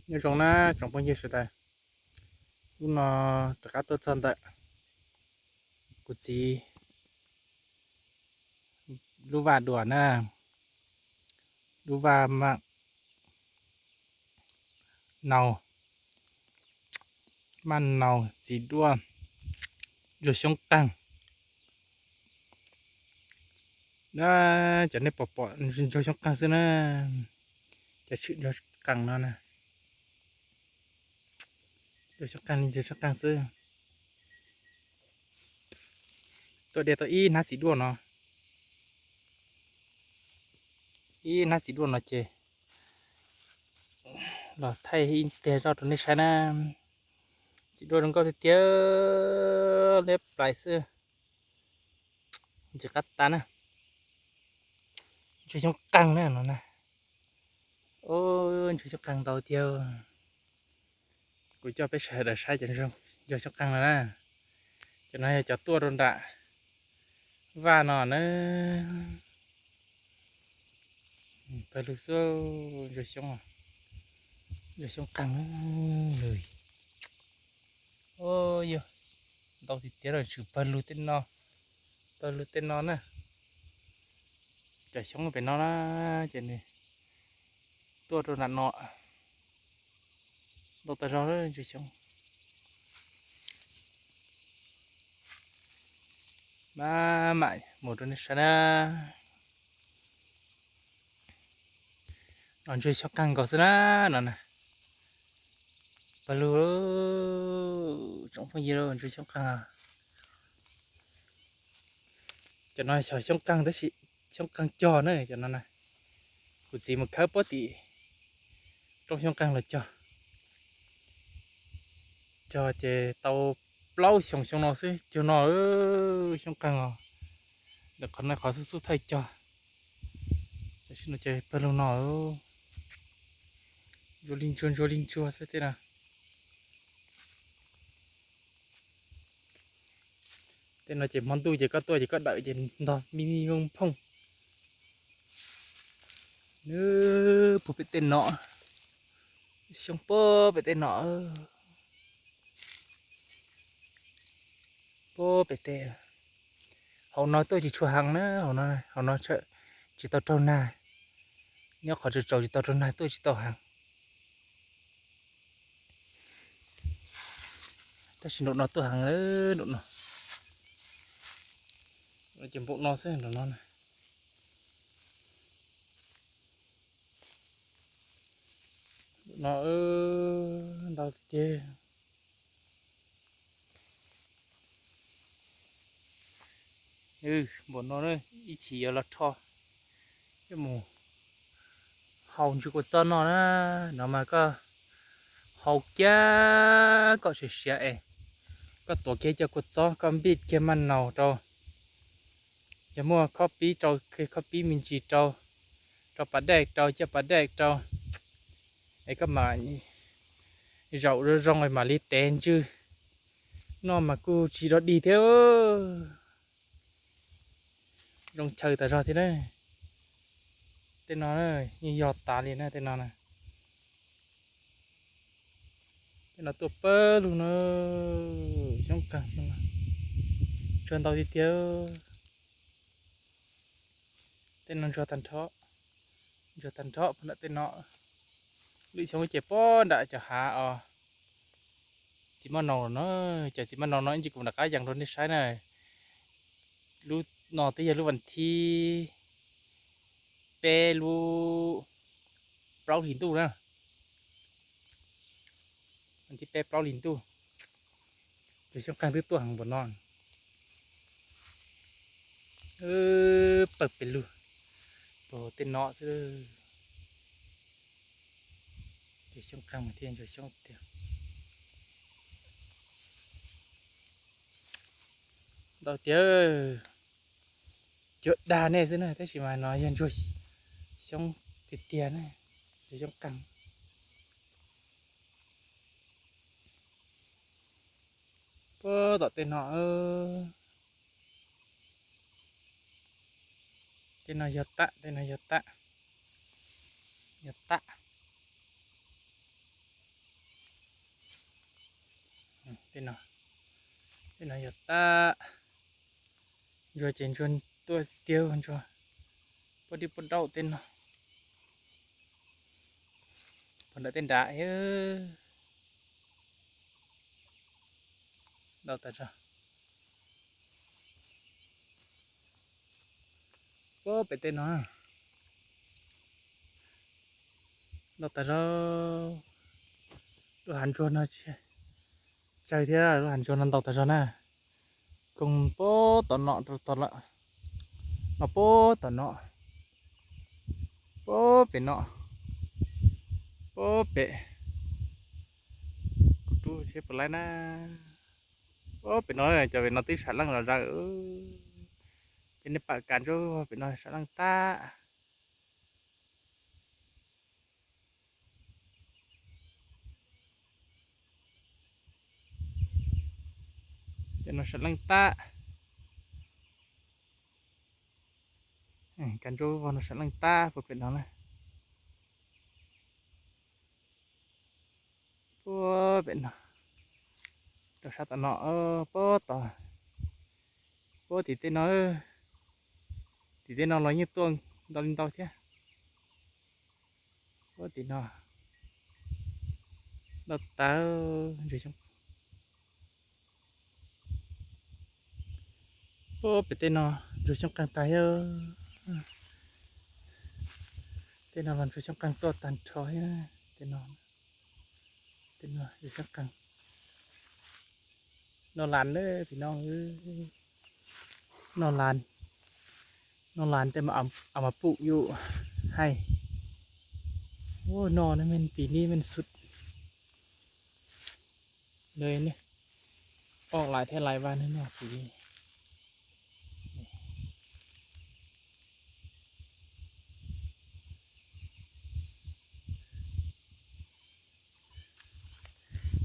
Nyob zoo na tsoom phooj ywg sawv daws, hnub no rov qab tuaj txog ntawm kuv txiv lub vaj dua na, lub vaj maj naus, maj naus txiv duaj ntsuag xyoob qeeg. Cov nej pom pom ntsuag xyoob qeeg xwb na, cov tshwm ntsuag qeeg no na, ntsuag xyoob qeeg li ntsuag xyoob qeeg xwb. Tuaj de tau ib hnab txiv duaj no, ib hnab txiv duaj no ces los thaij ib pliag zoj rau nej saib na. Txiv duaj zoo nkauj tiag tiag, liab plais xwb, ntxim qab tas na. Ntsuag xyoob qeeg na no na. Ntsuag xyoob qeeg ntau tiag. Kuv coj peb sawv daws saib cov ntsuag xyoob qeeg no na. Cov no yog cov tuaj rau nram vaj no na. Pawg lug xwb, ntsuag xyoob, ntsuag xyoob qeeg. Yog ntau tiag tiag los tshwm pawg lug tej no, pawg lug tej no na. Cov xyoob pem no na, ces nws tuaj rau nram no ntau tas zog ntsuag xyoob. Maj mam mus rau nej saib na. No ntsuag xyoob qeeg nkaus xwb na, no na. Pawg lug, tsoom phooj ywg, ntsuag xyoob qeeg. Cov no xyov xyoob qeeg tab sis xyoob qeeg cog na cov no na. Kuv txiv mus khawb puab tim roob xyoob qeeg los cog. Cog ces tau plaub xyoo xyoo no xwb, cog no xyoob qeeg os. Ntawm qhov no qhov xub xub thawj cog. Tam sim no ces pawg lug no ntsuag li ntsuag ntsuag li ntsuag xwb tej no. Tej no ces hmo ntuj ces koj tuaj ces koj dawm ces ntog mi mi vooj phooj. Nws puag pem tej no, xyoob puag pem tej no, puag pem tej. Hauv no tuaj tsis tshua heev na, hauv no, hauv no tsis tau raug nag, nyob qhov tsaus tsaus tsis tau raug nag tuaj tsis tau heev. Tab sis nraum no tuaj heev, nraum no, ces npaum no xwb nraum no. Nraum no ntau tiag. Npaum no ib chim yuav los rho coj mus hau ntsis kua txob noj na. No mas koj hau kiag kom siav siav es koj tuav kiag cov kua txob, koj npij kiag maj naus rau, yog muaj khob pib rau, khob pib me ntsis rau, rau pas dej rau, coj pas dej rau, es koj mam zaum zoo zoo mam li tev ntswj noj mas kuj tsis dog dig thiab. Zoo chaw tas zog thiab na. Tej no yeej yog tas li na tej no na. Tej no tuaj pawg lug na, xyoob qeeg xyoob no, ntsuag ntau tiag tiag. Tej no ntsuag tag nrho, ntsuag tag nrho puag nram tej no. Lwm xyoo ces puag nram cov hav os. Txiv maj naus no, cov txiv maj naus no ib ntsis kuv rov qab yees rau nej saib na. Lub no twb yog lub vas thib peb lub plaub hlis ntuj na. Vas thib peb plaub hlis ntuj, ces xyoob qeeg twb tuaj heev npaum no. Pawg pes lug, pawg tej no xwb. Ces xyoob qeeg mas thiaj ntsuag xyoob tiag. Ntau tiag, cuag dag nej xwb na, tab sis mas no yog ntsuag xyoob tiag tiag na, ntsuag xyoob qeeg. Puag tom tej no, tej no yog tam, tej no yog tam, yog tam. Tej no, tej no yog tab, ntsuag ces ntsuag tuaj tiag, ntsuag puag dib puag dauj tej no, puag nram tej nrad. Ntau tas zog. Puag pem tej no ntau tas zog. Lub hav ntsuag no tsis tsawg thiab, lub hav ntsuag no ntau tas zog na. Koog puag tom no rau tom lawm, no puag tom no, puag pem no, puag pem, kuv rub tsheb puas laib na. Puag pem no, cov pem no twb sam leej los zawm. Ces nej pam kas ntsuab pem no sam leej tag. Cov no sam leej tag. Kas ntsuab vog no sam leej tag puag pem no na. Puag pem no, rau sab tom no, puag tom, puag tim tej no, tim tej no los yeej tuaj ntau li ntau thiab. Puag tim no, ntau tas. Puag pem tej no ntsuag xyoob qeeg tag thiab. Tej no los ntsuag xyoob qeeg tuaj tag nrho thiab. Tej no, tej no ntsuag xyoob qeeg. Noj las na tim no, noj las, noj las tej mas a mas pum yus hais. Ua noj na, men pis nib men xut. Ob lais thiab lais vaj no pis nib.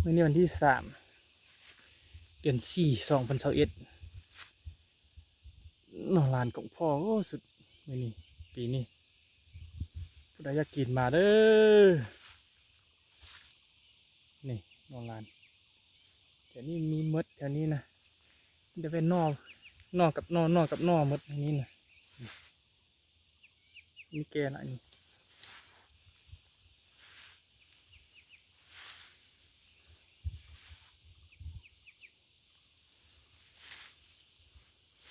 Hnub no thib xam, tiam xis xoom phav xaum ib, noj las koom phoj xwb. Pis nib, pis nib, pub dab yaj kis mas lawm. Noj las, cov nib mis mab thiab nib na, nte peb noj, noj kam noj, noj kam noj mab nib na. Nib ke lawm.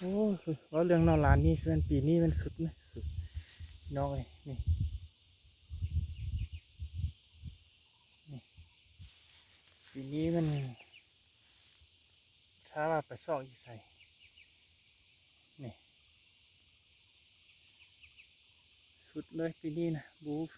Ob leeg noj las nib, pis nib men xut na, xut no. Pis nib men tshab vaj pas xoj ib xais. Xut lawm pis nib na, npub.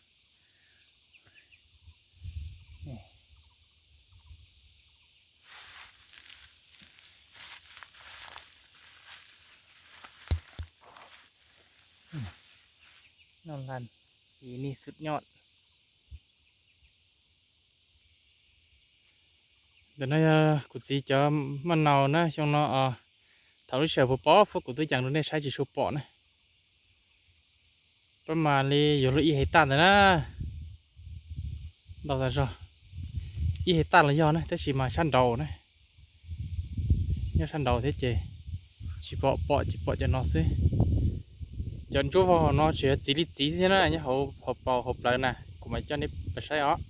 Noj las, pis nib xut nyob. Ntawm no yog kuv txiv cov maj naus na, xyoo no os. Thaum lub sij hawm puag pem kuv twb ceev rau nej saib tsis tshua pom na. Pab mas li yuav luag ib hais taj ntawd na. Ntau tas zog, ib hais taj los yog na, tab sis mas sab nraud na. Nyob sab nraud thiab ces tsis pom, pom tsis pom cov no xwb. Cov ntsuab vog hauv no tseem yog txiv li txiv thiab na, nyob hauv paus hauv plawv na, kuv mam coj nej pais saib os.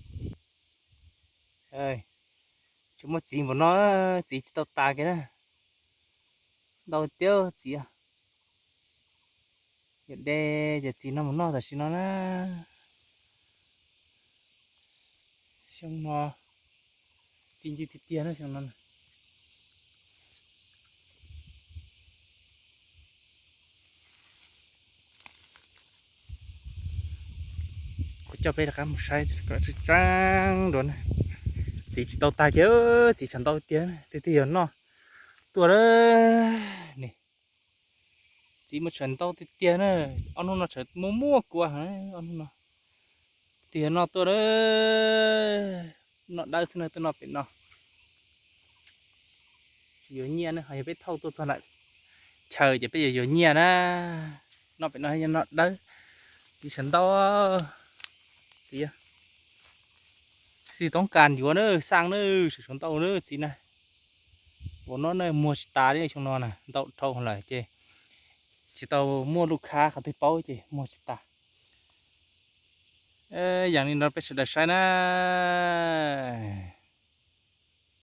Tsis muaj txiv npaum no, txiv tsis tau tas kiag na. Ntau tiag txiv. Yog de cov txiv no mus noj tam sim no na. Xyoo no txiv ncw tiag tiag na xyoo no. Kuv coj peb rov qab mus saib kom tseeb tseeb dua na. Txiv tsis tau tag kiag, txiv tshav ntau tiag, twb twb yog noj tuaj lawm ne. Txiv mas tshav ntau tiag tiag na. Ob hnub no tshav muaj muaj kua heev ob hnub no. Twb yog noj tuaj lawm. Noj dawb xwb na, tuaj noj pem no. Tsis yuav nyiaj na, ho yog peb thauj tuaj txog nram chaw ces peb yuav yuav nyiaj na. Noj pem no yog noj dawb. Txiv tshav ntau. Txiv, txiv toob kas yuav na, xaj na, tshav ntau na txiv na. Npaum no na muag tsis tas li, xyoo no na ntau dhau lawm ces tsis tau muaj lub khab qhov twg paub ces muag tsis tas. Yam li no peb sawv daws saib na.